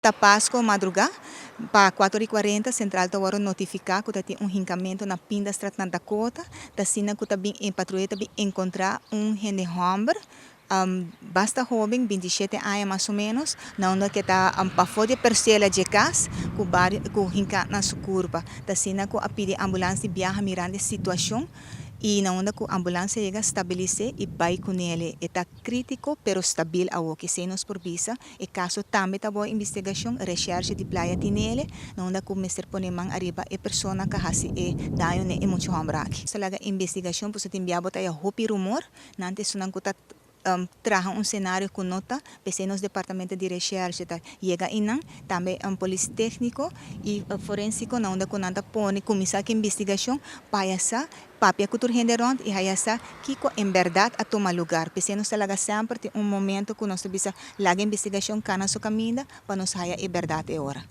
Ta Pasco madruga, pa 4:40 Central ta wordo notifica cu tin un hincamento na Pindastraat na Dakota. Ta asina cu ta bin e patruya ta bin encontra un hende homber, basta hoben, 27 aña mas o menos, na unda cu ta pafo di percela di cas, cu hinca na su curpa. Ta asina cu a pidi ambulance biaha mirando e situacion y na unda cu ambulance yega, stabilisa y bay cu ne. E ta critico pero stabil awo, cu esey nos por bisa. E caso tambe ta den investigacion, recherche di Playa tin ele, na unda cu mester pone man ariba e persona cu a haci e daño na e mucha homber aki. Ta laga investigacion, pues tin biaha ta hopi rumor, nan ta esunnan cu ta traha un scenario cu no ta, p'esey nos departamento di recherche ta yega einan, tambe un polis tecnico y forensico, na unda cu nan ta pone cuminsa cu investigacion pa sa papia cu tur hende rond y haya sa kico en berdad a tuma lugar. P'esey nos ta laga semper tin un momento cu nos bisa laga investigacion cana su caminda pa nos haya e berdad e ora.